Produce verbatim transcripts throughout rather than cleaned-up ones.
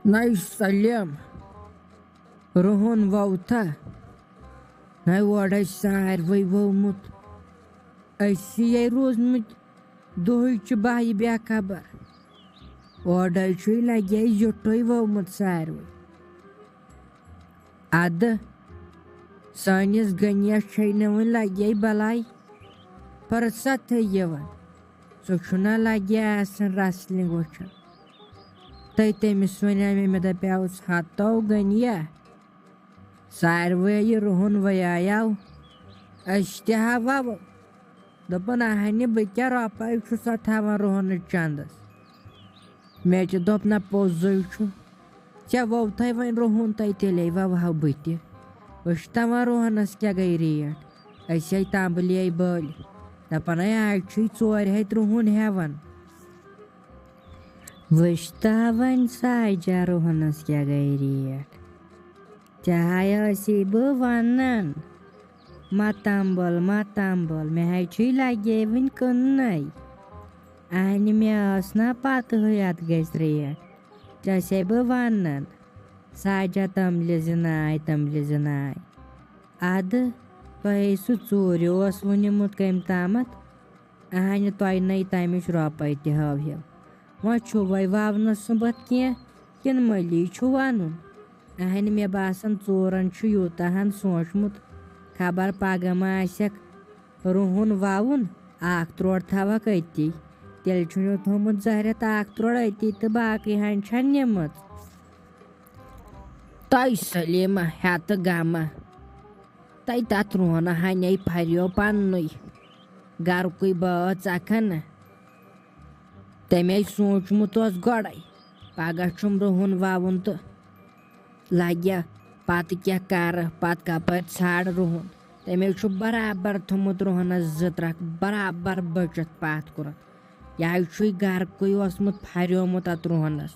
نَے سلیٖم، رُہُن ووتھا؟ نَے اورے ساروٕے وومُت۔ أسی یے روٗزمٕتۍ دُہٕے چھِ باہہِ بے خبر۔ اورے چھُے لگے زیُٹھُے وومُت ساروٕے۔ اَدٕ سٲنِس غنیَس چھے نہٕ وۄنۍ لگے بلاے فرصتھٕے یِوان۔ سُہ چھُنہ لگے آسان wrestling وٕچھان۔ تہٕ تٔمِس وَنیٛاو مےٚ، مےٚ دَپیٛاوُس، "ہتو غنیہ، ساروٕے یہِ رُہُن ویایاو، أسۍ تہِ ہا وَوو۔" دوٚپُن، "اَہنہِ، بہٕ کیٛاہ رۄپَے چھُسا تھاوان رُہنہٕ چندَس؟" مےٚ تہِ دوٚپ، "نہ، پوٚزُے چھُ۔ ژےٚ ووتھَے وۄنۍ رُہُن، تَے تیٚلے وَوہَو بہٕ تہِ۔ وٕچھتہ وۄنۍ رُہنَس کیٛاہ گٔے ریٹ۔ أسۍ ہے تَمبلے بٔلۍ۔ دَپان ہے آز چھُے ژورِ ہَتہِ رُہُن ہٮ۪وان۔" وٕچھتہ وۄنۍ ساجہ رُہنَس کیٛاہ گٔے ریٹ۔ ژےٚ ہاے ٲسی بہٕ وَنان، مَتامبل، مَتامبل، مےٚ ہاے چھُے لگے وٕنہِ کٕننَے۔ اَہنہِ مےٚ ٲس نہ پَتہٕے اَتھ گژھِ ریٹ۔ ژےٚ چھَسے بہٕ وَنان، ساجہ تَمبلہِ زِناے، تَمبلہِ زِناے۔ اَدٕ تۄہے سُہ ژوٗرِ اوس وُنِمُت کٔمۍ تامَتھ۔ اَہنہِ تۄہہِ نَے تَمِچ رۄپَے تہِ ہٲوہِو۔ وۄنۍ چھُ وۄنۍ وَونَس سُمبَتھ کینٛہہ کِنہٕ مٔلی چھُ وَنُن؟ اَہنہِ مےٚ باسان ژوٗرَن چھُ یوٗتاہ ہَن سوٗنٛچمُت، خبر پَگاہ ما آسٮ۪کھ رُہُن وَوُن، اَکھ ترٛوٹ تھاوَکھ أتی۔ تیٚلہِ چھُنہٕ تھوٚمُت زہرٮ۪تھ اَکھ ترٛوٹ أتی تہٕ باقٕے ہَن چھَن نِمٕژ۔ تۄہہِ سلیٖمہ ہٮ۪تہٕ غمہ، تَے تَتھ رُہنہٕ ہَنے پھَریو پنٛنُے گَرُکُے بٲژ اَکھَن۔ تَمے سوٗنٛچمُت اوس گۄڈَے، پَگاہ چھُم رُہُن وَوُن تہٕ لَگہِ پَتہٕ کیٛاہ کَرٕ، پَتہٕ کَپٲرۍ ژھانٛڈٕ رُہُن۔ تَمے چھُ برابر تھوٚمُت رُہنَس زٕ ترٛکھ، برابر بٔچِتھ پَتھ کُنَتھ۔ یہِ ہَے چھُے گَرٕکُے اوسمُت پھَریومُت اَتھ رُہنَس۔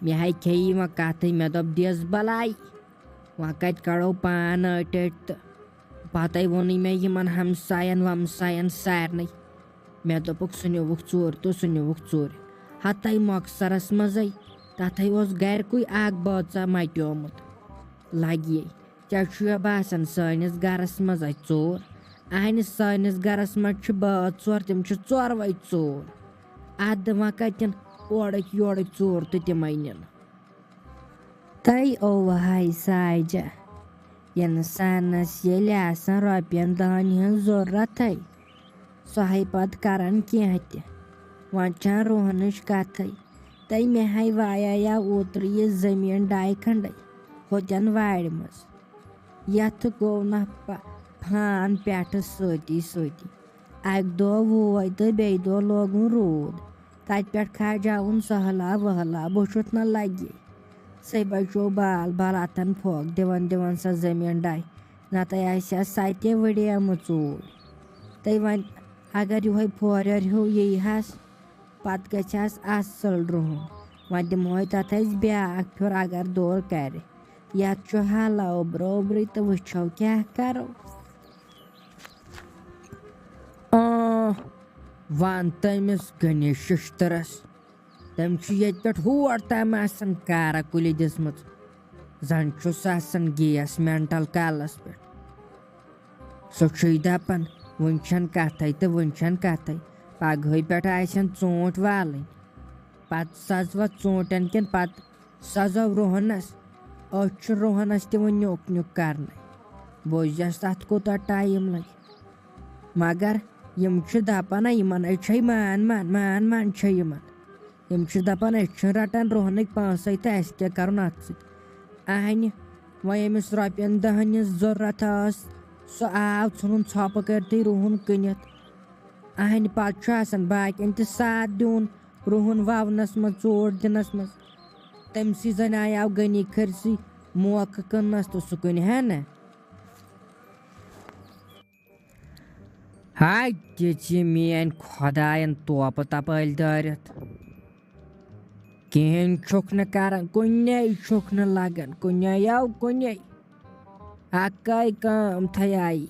مےٚ ہَے کھیٚیہِ وۄنۍ کَتھٕے، مےٚ دوٚپ، "دِس بَلاے، وۄنۍ کَتہِ کَڑو پان أٹۍ أٹۍ تہٕ۔" پَتَے ووٚنُے مےٚ یِمَن ہمسایَن ومسایَن سارنٕے۔ مےٚ دوٚپُکھ، "سُہ نیوٗوُکھ ژوٗرِ تہٕ سُہ نیوٗوُکھ ژوٗرِ۔" ہَتَے مۄخصرَس منٛزَے تَتھَے اوس گَرِکُے اَکھ بٲژا مَٹیومُت۔ لَگہِ یے، ژےٚ چھُیا باسان سٲنِس گَرَس منٛز اَتہِ ژوٗر؟ اَہنہِ سٲنِس گَرَس منٛز چھِ بٲژ ژور، تِم چھِ ژورؤے ژوٗر۔ اَدٕ وۄنۍ کَتٮ۪ن اورٕکۍ یورٕکۍ ژوٗر تہٕ تِمَے نِنہٕ؟ تَے اوٚوہَے ساجہ، اِنسانَس ییٚلہِ آسان رۄپیَن دَہَن ہٕنٛز ضوٚرَتھَے، سۄ ہے پَتہٕ کَران کینٛہہ تہِ۔ وۄنۍ چھَنہٕ رُہنٕچ کَتھٕے۔ تَے مےٚ ہے وایایاو اوترٕ یہِ زٔمیٖن ڈاے کھنٛڈَے ہوٚتٮ۪ن وارِ منٛز۔ یَتھ گوٚو نہ پَ-، پھان پٮ۪ٹھٕ سۭتی سۭتی۔ اَکہِ دۄہ ووے تہٕ بیٚیہِ دۄہ لوگُن روٗد۔ تَتہِ پٮ۪ٹھ کھاجاوُن سہلاب وہلاب، بہٕ چھُتھ نہ لَگہِ۔ سُے بَچو بال بال اَتھَن پھوکھ دِوان دِوان سۄ زٔمیٖن ڈاے۔ نَتہٕ آسہِ ہا سۄ تہِ ؤڑیمٕژ اوٗرۍ۔ تہٕ وۄنۍ اگر یِہوٚے پھورٮ۪ر ہیوٗ یی ہَس، پَتہٕ گژھِ ہَس اَصٕل رُہُن۔ وۄنۍ دِمہوے تَتھ أسۍ بیٛاکھ پھیُر اگر دورٕ کَرِ۔ یَتھ چھُ حالہ اوٚبرٕ اوٚبرٕے تہٕ وٕچھو کیٛاہ کَرو۔ آ، وَن تٔمِس غنی شِشتٕرَس۔ تٔمۍ چھُ ییٚتہِ پٮ۪ٹھ ہور تام آسان کارا کُلہِ دِژمٕژ۔ زَن چھُس آسان گیس مینٹل کالَس پٮ۪ٹھ۔ سُہ چھُے دَپان، "وٕنہِ چھَنہٕ کَتھَے تہٕ وٕنہِ چھَنہٕ کَتھَے۔ پَگہٕے پٮ۪ٹھ آسن ژوٗنٛٹھۍ والٕنۍ۔ پَتہٕ سَزوا ژوٗنٛٹھٮ۪ن کِنہٕ پَتہٕ سَزو رُہنَس؟ أتھۍ چھُ رُہنَس تہِ وۄنۍ نیُک نیُک کَرنَے۔ بوٗزٮ۪س تَتھ کوٗتاہ ٹایم لَگہِ۔" مگر یِم چھِ دَپان، نہ، یِمَن أتۍ چھَے مان مان، مان مان چھَے یِمَن۔ یِم چھِ دَپان، أسۍ چھِنہٕ رَٹان رُہنٕکۍ پونٛسَے تہٕ اَسہِ کیٛاہ کَرُن اَتھ سۭتۍ؟ اَہَنہِ، وۄنۍ ییٚمِس رۄپیَن دَہَن ہِنٛز ضوٚرَتھ ٲس، سُہ آو ژھٕنُن ژھۄپہٕ کٔرتھٕے رُہُن کٕنِتھ۔ اَہَنہِ پَتہٕ چھُ آسان باقیَن تہِ ساتھ دیُن رُہُن وَونَس منٛز، ژوٗر دِنَس منٛز۔ تٔمسٕے زَنہِ آیاو غنی کھٔرسٕے موقعہٕ کٕننَس تہٕ سُہ کٕنہِ ہا نہ۔ ہاے دِژ یہِ میٲنۍ خۄداین توپہٕ تپٲلۍ دٲرِتھ۔ کِہیٖنۍ چھُکھ نہٕ کران، کُنے چھُکھ نہٕ لگان، کُنے یو کُنے۔ اکٲے کٲم تھے آیی۔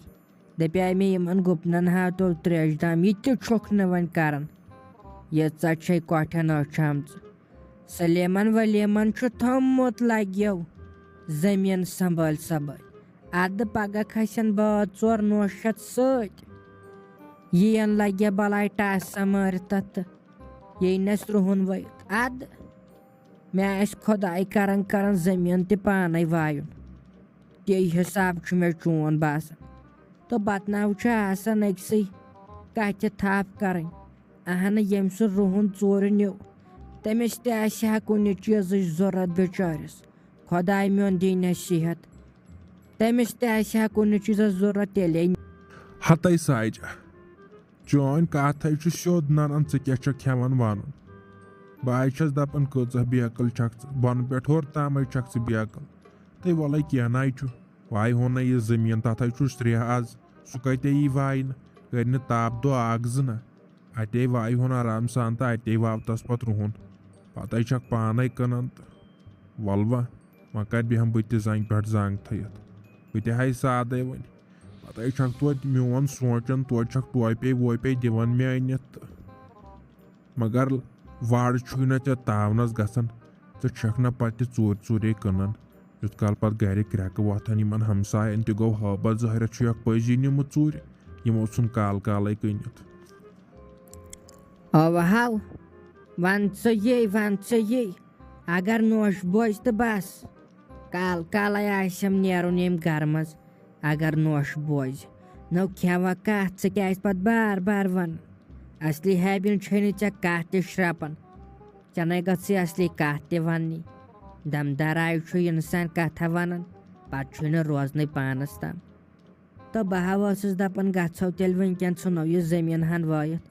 دپیاے مےٚ یِمن گُپنن ہاو تو تریش دام، یہِ تہِ چھُکھ نہٕ وۄنۍ کران۔ ییٖژاہ چھے کۄٹھٮ۪ن أچھ آمژٕ۔ سلیمن ولیمن چھُ تھوٚمُت لگیو زٔمیٖن سنبھٲلۍ سنبھٲلۍ۔ اَدٕ پگاہ کھسن بٲژ ژور نوشہِ ہٮ۪تھ سۭتۍ۔ یِیَن لگہِ بلاے ٹاسہٕ مٲرِتھ تہٕ ییٚنَس رُہُن ؤوِتھ۔ اَدٕ مےٚ آسہِ خۄداے کران کران زٔمیٖن تہِ پانے وایُن۔ تی حساب چھُ مےٚ چون باسان۔ تہٕ بتناو چھُ آسان أکسٕے کتھِ تھپھ کرٕنۍ۔ اہنہٕ، ییٚمۍ سُنٛد رُہُن ژوٗرِ نیوٗ، تٔمِس تہِ آسہِ ہا کُنہِ چیٖزٕچ ضروٗرت بِچٲرِس۔ خۄداے میون دِنۍ صحت۔ تٔمِس تہِ آسہِ ہا کُنہِ چیٖزس ضروٗرت، تیٚلے۔ ہتے ساجہ، چٲنۍ کتھ ہے چھُ سیوٚد ننان، ژٕ کیٛاہ چھکھ ہٮ۪وان ونُن؟ بہٕ ہے چھس دپان، کۭژاہ بیقل چھکھ ژٕ، بۄنہٕ پٮ۪ٹھ ہیوٚر تامے چھکھ ژٕ بیقل۔ تہٕ وَلَے کینٛہہ نَے چھُ، وایہِ ہون نہ یہِ زٔمیٖن، تَتھ ہے چھُ سرٛیٚہہ آز، سُہ کَتہِ یی واینہٕ؟ کَرِ نہٕ تاپھ دۄہ اَکھ زٕ نہ۔ اَتے وایہِ ہون آرام سان تہٕ اَتے واو تَس پَتہٕ رُہُن۔ پَتہٕ ہے چھَکھ پانَے کٕنان تہٕ وَلہٕ وۄنۍ، وۄنۍ کَتہِ بیٚہمہٕ بہٕ تہِ زَنٛگہِ پٮ۪ٹھ زَنٛگ تھٲیِتھ؟ بہٕ تہِ ہاے سادَے وۄنۍ۔ پَتہٕ ہے چھَکھ توتہِ میون سونٛچان، توتہِ چھَکھ ٹوپے ووپے دِوان مےٚ أنِتھ تہٕ۔ مگر وارٕ چھُے نہ ژےٚ تاونس گژھان، ژٕ چھکھ نہ پتہٕ تہِ ژوٗرِ ژوٗرے کٕنان۔ یُتھ کال پتہٕ گرِ کرٛٮ۪کہٕ وۄتھن یِمن ہمساین تہِ گوٚو ہٲبتھ، ظٲہرہ چھُ یکھ پٔزی نیوٗمُت ژوٗرِ، یِمو ژھُن کال کالے کٕنِتھ۔ اوہو، ون ژٕ یی، ون ژٕ یی، اگر نوش بوزِ تہٕ بس، کال کالے آسٮ۪م نیرُن ییٚمہِ گرٕ منٛز۔ اگر نوش بوزِ، نو کھٮ۪وکھ کتھ، ژٕ کیازِ پتہٕ بار بار ونان؟ اصلی ہیبین چھے نہٕ ژےٚ کتھ تہِ شرپان۔ ژےٚ نے گٔژھٕے اصلی کتھ تہِ وننی۔ دمدار آیہِ چھُ انسان کتھا ونان، پتہٕ چھُے نہٕ روزنٕے پانس تام۔ تہٕ بہٕ ہا ٲسٕس دپان، گژھو تیٚلہِ وٕنکٮ۪ن ژھٕنو یہِ زٔمیٖن ہن وٲیِتھ۔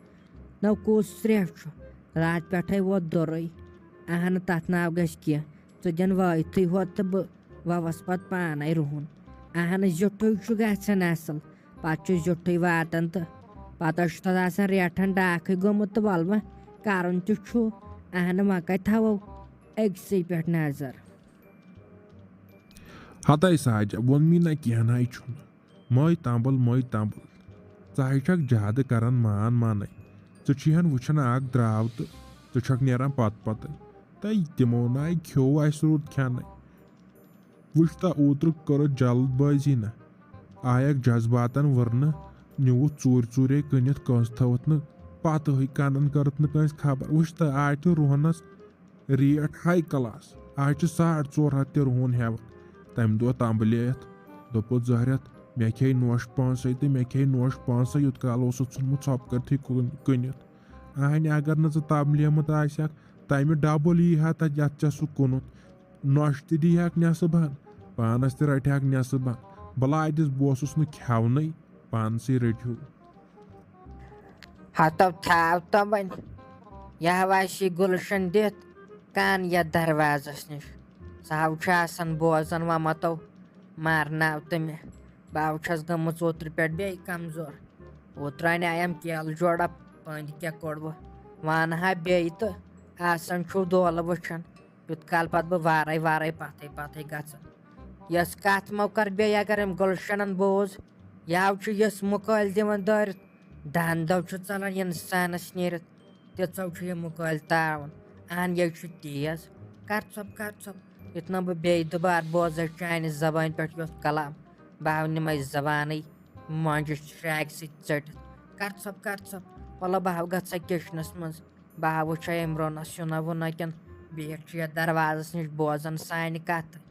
نو کُس سرٛیٚہہ چھُ؟ راتہٕ پٮ۪ٹھے ووت دوٚرُے۔ اہنہٕ، تتھ ناو گژھِ کینٛہہ۔ ژٕ دِن وٲیتھٕے ہوت تہٕ بہٕ وَوَس پَتہٕ پانَے رُہُن۔ اہن، زیُٹھُے چھُ گژھان اَصٕل، پَتہٕ چھُ زیُٹھُے واتان تہٕ پَتہٕ چھُ تَتھ آسان ریٹھَن ڈاکھٕے گوٚمُت تہٕ وَلہٕ وۄنۍ کَرُن تہِ چھُ۔ اہن، وۄنۍ کَتہِ تھاوو أکسٕے پٮ۪ٹھ نظر؟ ہَتَے ساجہ، ووٚنمٕے نہ کینٛہہ نَے چھُنہٕ۔ مٔے تمبل، مٔے تمبل۔ ژٕ ہے چھکھ زیادٕ کران مان مانے۔ ژٕ چھُے ہن وٕچھان اکھ درٛاو تہٕ ژٕ چھکھ نیران پتہٕ پتہٕ۔ تہٕ تِمو نہ کھیوٚو اسہِ روٗد کھٮ۪نَے۔ وٕچھ تہ، اوترٕ کٔرٕتھ جلد بٲزی نہ۔ آیکھ جذباتن وٕرنہٕ، نیوٗتھ ژوٗرِ ژوٗرے کٕنِتھ، کٲنٛسہِ تھٲوٕتھ نہٕ پتہٕے، کنن کٔرٕتھ نہٕ کٲنٛسہِ خبر۔ وٕچھ تہ، آے تہِ روہنس ریٹ ہاے کلاس۔ آز چھِ ساڑ ژور ہتھ تہِ رُہُن ہٮ۪وان۔ تَمہِ دۄہ تمبلیتھ دوٚپُس زہرٮ۪تھ، "مےٚ کھیٚیہِ نوش پانسٕے تہٕ مےٚ کھیٚیہِ نوش پانسٕے، یوٗت کال اوسُتھ ژھُنمُت ژھۄپہٕ کٔرتھٕے کُن-، کٕنِتھ۔ اہنہِ اگر نہٕ ژٕ تمبلیمُت آسٮ۪کھ، تَمہِ ڈبل یی ہا تتھ، یتھ ژےٚ سُہ کُنُتھ۔ نۄش تہِ دی ہاکھ نٮ۪صٕب ہن، پانس تہِ رٹہِ ہاکھ نٮ۪صٕب ہن۔ بلاے دِس، بہٕ اوسُس نہٕ کھٮ۪ونٕے، پانسٕے رٔٹِو۔" ہتو تھاو تو وۄنۍ۔ یہِ ہا آسی گُلشن دِتھ کان یتھ دروازس نِش۔ سُہ ہاو چھُ آسان بوزان وۄنۍ متو مارناو تہٕ مےٚ۔ بہٕ ہاو چھَس گٔمٕژ اوترٕ پٮ۪ٹھ بیٚیہِ کمزور۔ اوترٕ اَنے اَم کیلہٕ جوڑا پٔنٛدۍ کیٛاہ کوٚڑوٕ۔ وانہٕ ہا بیٚیہِ تہٕ آسان چھُو دولہٕ وٕچھان۔ یُتھ کال پتہٕ بہٕ وارَے وارَے پتھَے پتھَے گژھان۔ یۄس کتھ مۄکر بیٚیہِ اگر أمۍ گُلشنن بوز، یاو چھُ یُس مُکٲلۍ دِوان دٲرِتھ، دندو چھُ ژلان انسانس نیٖرِتھ، تِژو چھُ یہِ مُکٲلۍ تاوان۔ اہن، یہِ چھُ تیز۔ کر ژھۄپ، کر ژھۄپ، یُتھ نہٕ بہٕ بیٚیہِ دُبارٕ بوزے چانہِ زبانہِ پٮ۪ٹھ یُتھ کلام۔ بہٕ ہاو نِمے زبانٕے مۄنجہِ شرٛاکہِ سۭتۍ ژٔٹِتھ۔ کر ژھۄپ، کر ژھۄپ، وَلہٕ بہٕ ہاو گژھٕ کِچنس منٛز۔ بہٕ ہا وٕچھے عمرانس یُنہ وُنہ کِنہٕ بِہِتھ چھُ یتھ دروازس نِش بوزان سانہِ کتھٕ۔